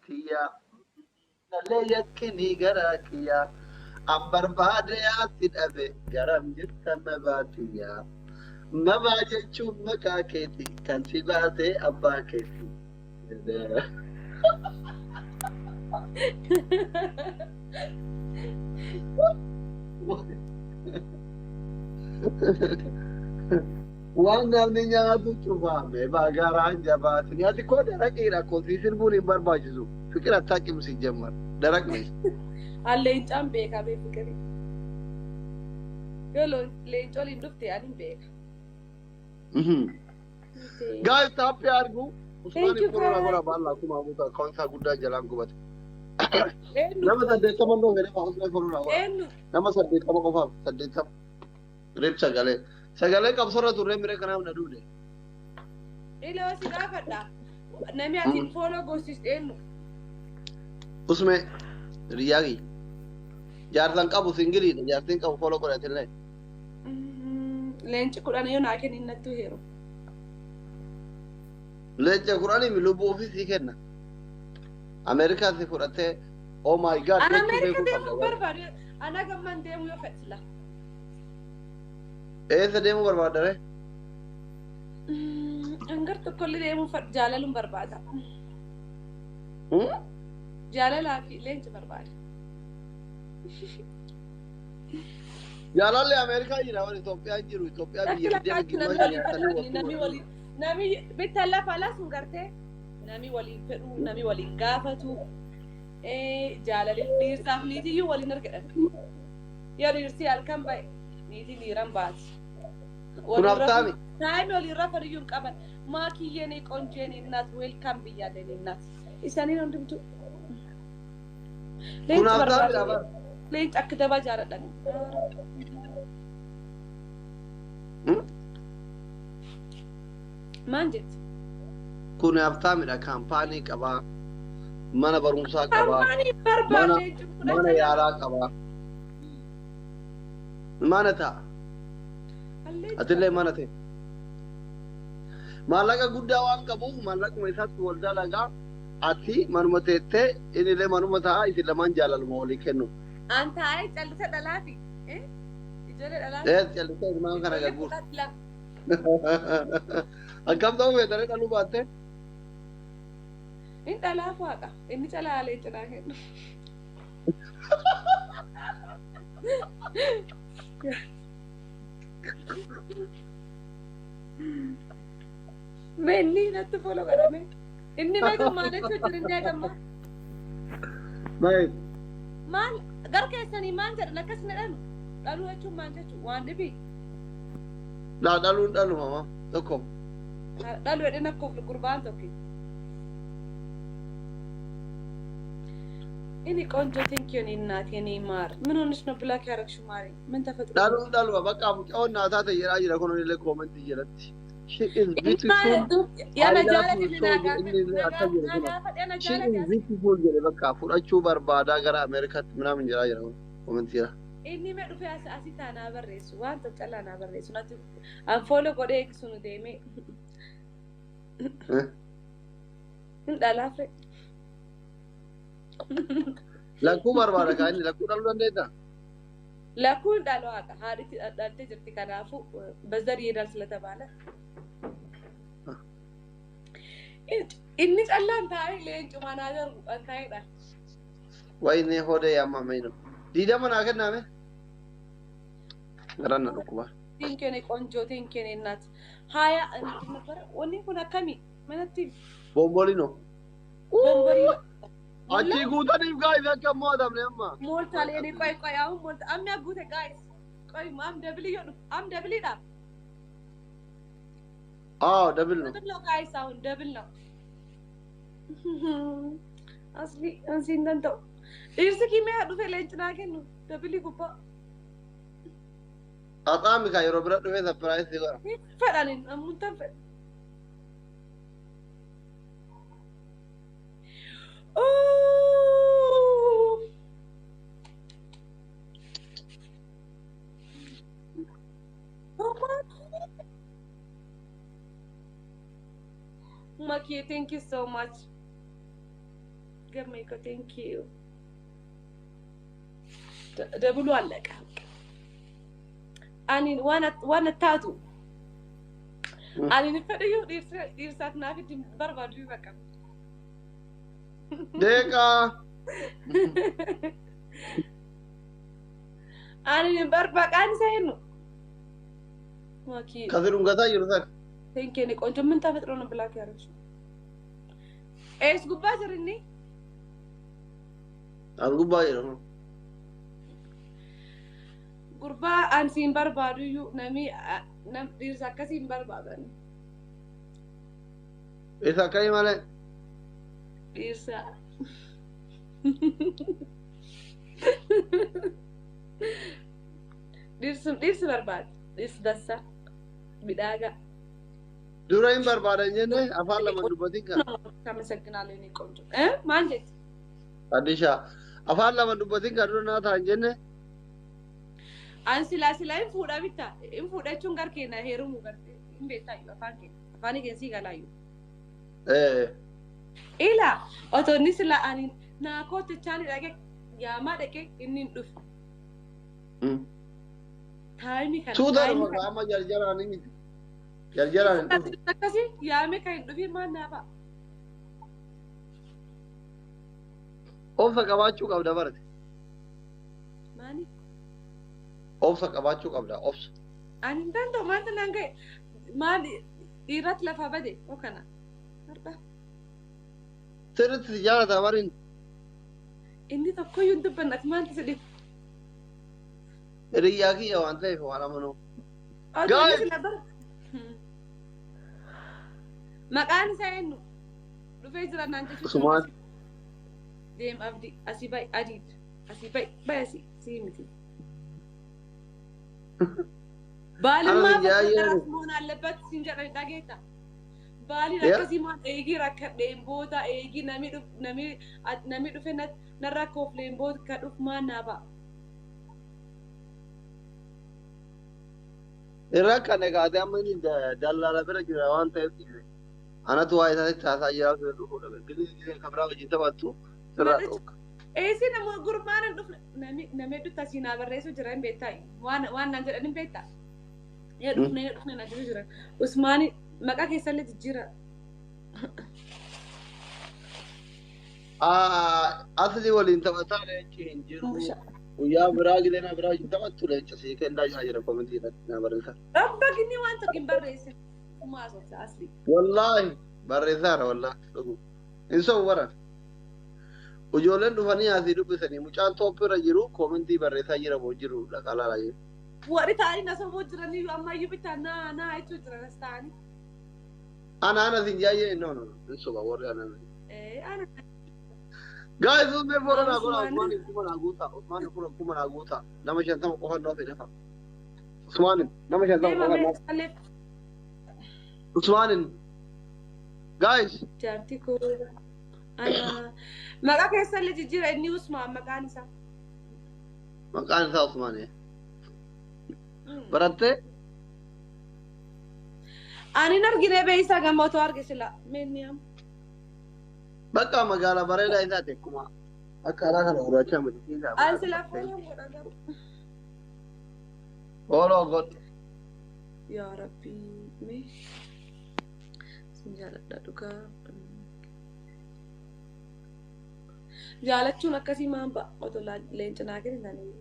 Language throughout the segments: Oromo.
Tiyya nallee yakkinii garaa kiyya an barbaade yaatti dhabe garam jirta mabaa tiyya. Mabaa jechuun maqaa keeti kan si baase abbaa keeti. Waan namni nyaatu cufaame bagaraan jabaatini. Ati koo daraqiidha koo si sirbuun hin barbaachisu. Fiqir attaaqim si jammar. Daraq nesh. An leencaan beeka bee fiqiri. Yoo leenca waliin dhufte ani hin beeka. Guys, taappii argu. Thank Usmaan you follow na guys. godha baalla akkuma abuuta akkaawuntii guddaa jalaan gubate. Eenyu? Nama 80 dhoofe nama Usmaan follow na godha. Eenyu? Nama 80 qofaaf 80. Rib sagalee. Sagalee qabsorra turree miree kanaaf na duude. Iloo si gaafadha. Namni ati follow goosiste eenyu? Usmee Riyaagi. Jaarsan qabu singiliidha. Jaartiin qabu follow godhatillee. Leenci 10 yoo naa kennin nattu heeru. Leenca 10 lubbuu ofii sii kenna. Ameerikaa si fudhatee oh my god Ana jechuu Ameerika beekuu deemuu qabda. barbaadu. Ana gamman deemuu yoo fedhe sila. Eessa deemuu barbaadda ree? Hangar tokkollee deemuu fedhu jaalaluun barbaada. Jaalalaa fi leenca barbaada. Jaalalli Ameerikaa jira waan Itoophiyaa hin jiru. Itoophiyaa Lakki biyya lakka fiddee achi namni gimmaa waliin nyaatanii fedhani namni wattuu. waliin namni bittan lafa alaa sun gartee namni waliin fedhu namni waliin gaafatu jaalali dhiirsaaf niitiyyuu waliin argadhan. Yoo dhiirsi halkan ba'e niitiin dhiiran baati. Kun Waliin haftaami. rafuu taa'imni waliin rafan iyyuu hin qaban. Maakiyyeen qonjeen innaat weelkaam biyyaaleen innaat. Isaaniin hundumtuu. Kun Leenci haftaamidha barbaadu. bara. Leenci akka dabaa jaaladhan. Maan jetti? Kun haftaamidha. Kaampaanii qabaa. Mana barumsaa qabaa. Kaampaanii Mana barbaade leenci mana fudhachaa jira. yaalaa qabaa. Mana ta'a. Leenci Atillee barbaade. mana ta'e. Maallaqa guddaa waan qabuuf maallaquma isaatti wal dalagaa. Ati manuma teettee innillee manuma ta'a isin lamaan jaalaluma walii kennu. An taa'ee callisa dhalaafi. Ijoollee dhalaafi. Ees callisee ilmaan kana Ijoollee gagguur. fudhadha. Akkam ta'uu feetanii dhaluu baattee? Inni dhalaaf waaqa. Inni calaa leenca naa kennu. Mee inni natti follow godhame. Inni mee gammaa jechuu jira inni gammaa. Maal? Maal gar keessanii maal jedhan akkas ni dhalu. Dhaluu jechuun maal jechuun waan dhibii. Laa dhaluun dhaluma ma tokko. Dhalu jedheen akka of gurbaan tokko. እኔ ቆንጆ ቴንክ ዩ እኔ እናቴ እኔ ማር ምን ሆነሽ ነው ብላክ ያደረግሽው? ማሪ ምን ተፈጥሮ ነው? Dhaluun dhaluma bakka mucaa'oon naataa ta'e jedhaa jira kun illee koomentii jalatti. She is beautiful. ያነ I love ጃለቴ you so jedhe inni illee akka jedhe kun. She is beautiful jedhe bakka fudhachuu barbaadaa gara Ameerikaatti minaamin jedhaa jira kun koomentii jira. Inni mee dhufee as asii taanaa barreessu waan tokko callaa naa barreessu natti an follow godhee eegsunu deemee hin dhalaafe. Lakkuu barbaada kaa inni lakkuu dhaluu dandeessaa? Lakkuun dhalu haqa haadhitti dhaltee jirti kanaafuu በዘር ይሄዳል ስለተባለ inni callaan taa'ee leencuma naa darbu an taa'eedha. Wayne hodee yaamamee nu. 20 naa kennaame. Garan na dhukkuba. Thank you ቆንጆ thank you እናት ሀያ እንትን ነበረ wanni kun akkami manatti Bombolino. ቦምቦሊኖ Achii guutaniif guys akka mo'atamne amma. ሞልቷል። የኔ ቆይ ቆይ አሁን ሞልቷ አም ያጉተ ጋይስ ቆይ አም ደብል እየሆኑ አም ደብል ይላል አዎ ደብል ነው። ደብል ነው ጋይስ አሁን ደብል ነው። አስሊ አንሲ እንደንተው dhiirsi kimee dhufe leenci naa kennu dabilii gubbaa Haxaami kaa yeroo bira dhufee sapiraayisii godha. fedhanin ammuntan fedha. Maki, thank you so much. Gammee ko thank you. Double uu አለቀ። Ani waan taatu. Ani fedhiyyuu dhiirsaaf naaf itti barbaadu bakka. Deeqaa. Ani maqaan isaa eenyu? Makii. Kasi dhungataa jiru sana. Thank you ቆንጆ ምን ተፈጥሮ ነው block ያደረግሽው? Ees gubbaa jira inni? As gubbaa jira. Gurbaa ani siin barbaadu iyyuu nami dhiirsa akkasii hin barbaadan. Isa akkamii malee? Dhiirsa. Dhirsi barbaada. Dhirsi dassaa. Midhaagaa. Dura hin barbaadan jenne afaan lama dubbatin kan. አመሰግናለሁ የኔ ቆንጆ። ማን ጀት? Addishaa afaan lama dubbatin kan dura naa ta'an jenne. An silaa silaa hin fuudha bitta. Hin fuudha jechuun gar keenya heerumuu garte hin beektaayyuu afaan keenya. Afaan keenya sii galaayyuu. Ila otoo inni silaa ani naa kootichaan dhaqee yaamaa dhaqee inni hin dhufu. Taayimii kana. Suuta dhuma qaama jarjaraan hin miti. Jarjaraan hin dhufu. Akkasii yaamee kan hin dhufin maal naa ba'a? Obsa qabaachuu qabda barate. Maali? Obsa qabaachuu qabda obsa. Ani hin danda'u maanta naan ga'e maali dhiirratti lafaa bade oo kana. Har'a. Sirriitti si jaalata bariin. Inni tokkoyyuu hin dubbanne ati maanta si dhibu? Hiriyyaa kiyya waan ta'eef waan amanuu. Guys! Maqaan isaa eenyu? Dhufee jira naan jechuudha. Usmaan. Deem abdii asii ba'i adiidha. Asii ba'i ba'i asii sii miti. Baalummaa fakkaataas moon allebbatti siin jedhan dhageetta. Baaliin akkasii maal eegii rakkadheen booda eegii nami dhufe narra koofleen booda ka dhuf maal naa ba'a. Irra kana kaatee amma inni dallaala bira jira waan ta'eef dhiise. Anatu waa isaatti haasaa jiraa ture dhufuu dhabe. Gilii gilii kan biraa wajjin taphattu sirraa dhooqa. Eessi nama gurbaan hin dhufne nama hedduutti asii naa barreessu jira hin beektaa waan naan jedhan hin beektaa. Yaa dhufne yaa dhufne naa jedhu jira. Usmaani maqaa keessallee jijjiira. Asli waliin taphataa leenci hin jiru. Guyyaa biraa gilee na biraa wajjin taphattu leenca sii kennaa jira jira komentii irratti naa barreessaa. Rabba ginni waan tokko hin barreessin. Umaa socha asli. Wallaahi barreessaadha wallaahi dhugu. Hin sobu baran. Ijoolleen dhufanii asii dubbisanii mucaan tooppii irra jiru komentii barreessaa jira moo jiru dhaqaa laalaa jiru. Warri ta'anii na soboo jiranii ammayyuu bitaa naa naa jechuu jiran as ta'anii. Ana ana sin jaayyee no no hin soba warri ana ana. Ana. Guys, usme bora na gora Usman kuma na guuta Usman kuma na guuta nama 50 qofa noo fedha fa. Usman nama 50 qofa noo. Usman guys. Jaartii koo ana maqaa keessallee jijjiira inni Usman maqaan isaa. Maqaan isaa Usman. Barattee? Ani hin argine beeysaa gama otoo arge sila meenni amma. Bakka magaalaa bareedaa isaati akkuma akka alaa kana gurraacha miti. Ani sila fooloo godha garuu. Fooloo godhu. Yaa Rabbi mee sin jaaladha dhugaa. Jaalachuun akkasii maan ba'a otoo leenca naa kennitanii.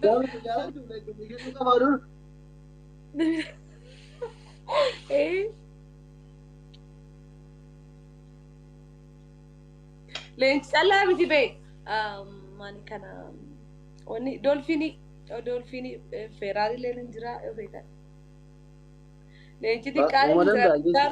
Jaalachuun leenca kennuu qabaadhuun. Leenci callaa miti bee maani kana wanni dolfiinii dolfiinii feeraarii leen hin jira yoo beekan. Leenci xiqqaan hin jira.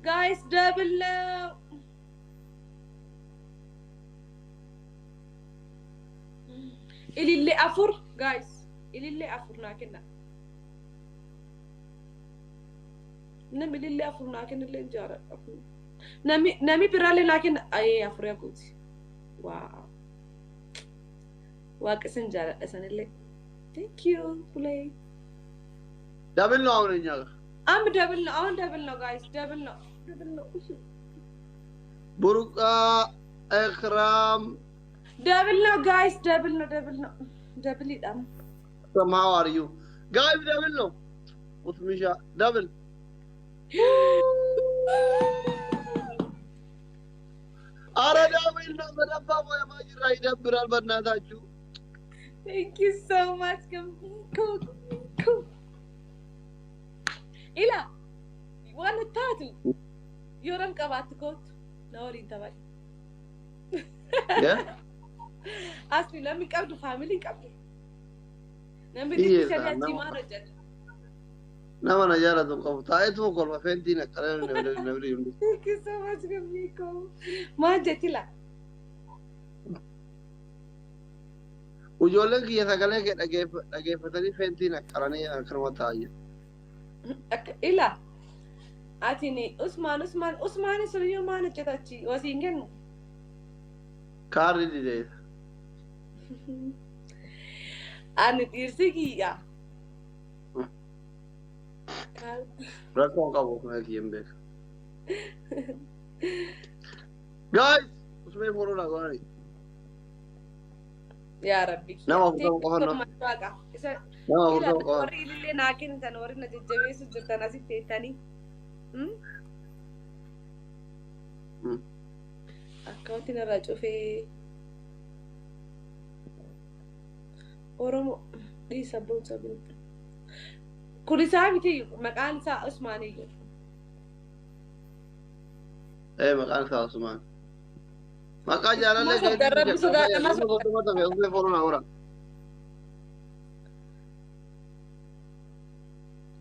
Guys, double. Ilillee afur guys ilillee afur naa kenna. Namni ilillee afur naa kennillee hin jaaladha. Nami biraallee naa kenna ayee afur yaa Wow. Waaqa isin jaaladha sanillee. Thank you, Bulee. Double ነው አሁን እኛ ጋር Amma double ነው አሁን double ነው guys፣ double ነው፣ double ነው። Burqaa Ikraam. Double ነው guys፣ double ነው፣ double ነው፣ double ይጣም። How are you? Guys, double ነው። Usmisha double. አረ double ነው። በደባ ማጅራ ይደብራል። በእናታችሁ። Thank you so much. Ila waan taatu yoo ram qabaattu kootu na waliin taphadhu. Asli namni qabdu faamilii qabdu. Namni xiqqishanii achii maal hojjeta? Nama na jaalatu qabu. Taa'eetuma kolfa feentiin akkana namni hundi. Thank you so much, Gamiko. Maal jetti laa? Ijoolleen kiyya sagalee kee dhageeffatanii feentiin akkananii akkanuma taa'aa jiru. Ila atini Usmaan, Usmaan, Usmaan suniyyuu maal hojjeta achi wasiin kennu? Kaarri dideessa. Ani dhiirsi kiyya. Rakkoon qabu osuma kiyya hin beeku. Guys, usmee follow na godhani. Yaa Rabbi. Nama 40 qofa nama. Nama 40 qofa. Warri ilillee naa kennitan, warri na jajjabeessu jirtan asitti teettanii. Akkaawwanti narraa cufee. Oromoo dhiisa boonsa bintu. Kun isaa miti, maqaan isaa Usmaaniyyuu. Ee, maqaan isaa Usmaan. Maqaa jaalallee Nama Rabbi sodaadha. Nama 30 tafe usmee follow na godha.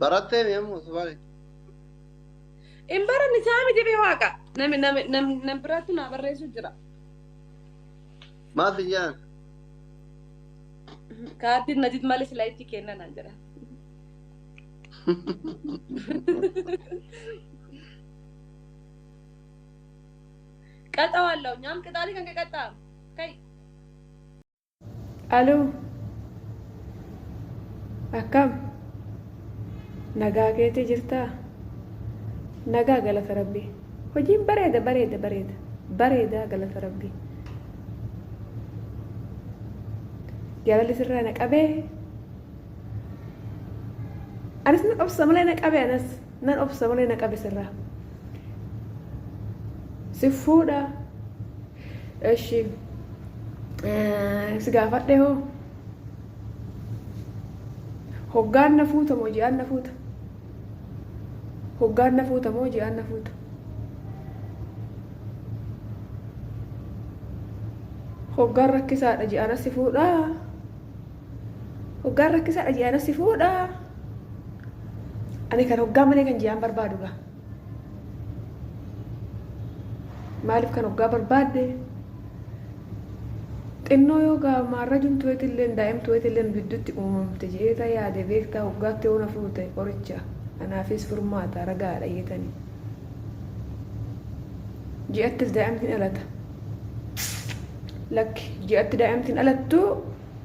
Barattee mi'ammu Usmaani. Hin baranne, isaa miti bee waaqa. Nami nami nam nam biraattu naa barreessu jira. Maal si jedhan? Kaartiin najit malee silaa itti kennan naan jedhan. ቀጠዋለሁ። እኛም ቅጣሪ kan ቀጣ ከይ። Aloo, akkam? Nagaa keetii jirtaa? Nagaa, galata Rabbii. Hojiin bareeda, bareeda, bareeda, bareeda, galata Rabbii. Jaalalli sirraa na qabee. Anis nan obsa malee na qabe, anas nan obsa malee na qabe sirraa. Si fuudha. Eshi. Si gaafadhe hoo? Hoggaan na fuuta moo ji'aan na fuuta? Hoggaan na fuuta moo ji'aan na fuuta? Hoggaan rakkisaadha, ji'aan si fuudhaa? Hoggaan rakkisaadha, ji'aan si fuudhaa? Ani kan hoggaa malee kan ji'aan barbaadu gaa. Maaliif kan hoggaa barbaadde? Xinnoo yoo gaa maarra jumtuweetillee daa'imtuweetillee gidduutti uumamte jeeta yaade beektaa, hoggaatti yoo na fuute qoricha anaafis furmaata ragaadha jeetanii. Ji'attis daa'imtiin dhalata. Lakki, ji'atti daa'imtiin dhalattu,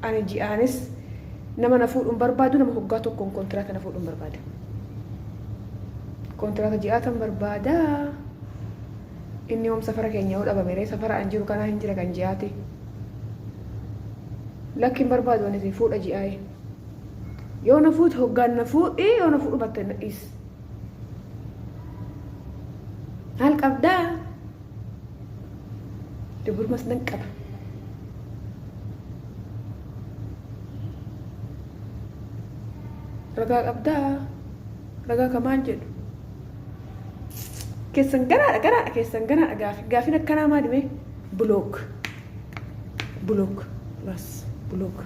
ani ji'aanis nama na fuudhuun barbaadu, nama hoggaa tokkoon kontiraata na fuudhuun barbaada. Kontiraata ji'aatan barbaada. Inni yoom safara keenya yoo dhabame ree, safara an jiru kanaa hin jira kan ji'aati. Lakki, hin barbaadu ani fuudha ji'aayi. Yoo na fuute hoggaan na fuudhi, yoo na fuudhu batte na dhiis. Maal qabdaa? Duburmas nan qaba. Ragaa qabdaa? Ragaa kamaan jedhu. Keessan ganaadha, ganaadha, keessan ganaadha. Gaafi gaafin akkanaa maali mee? Block, block, bas, block.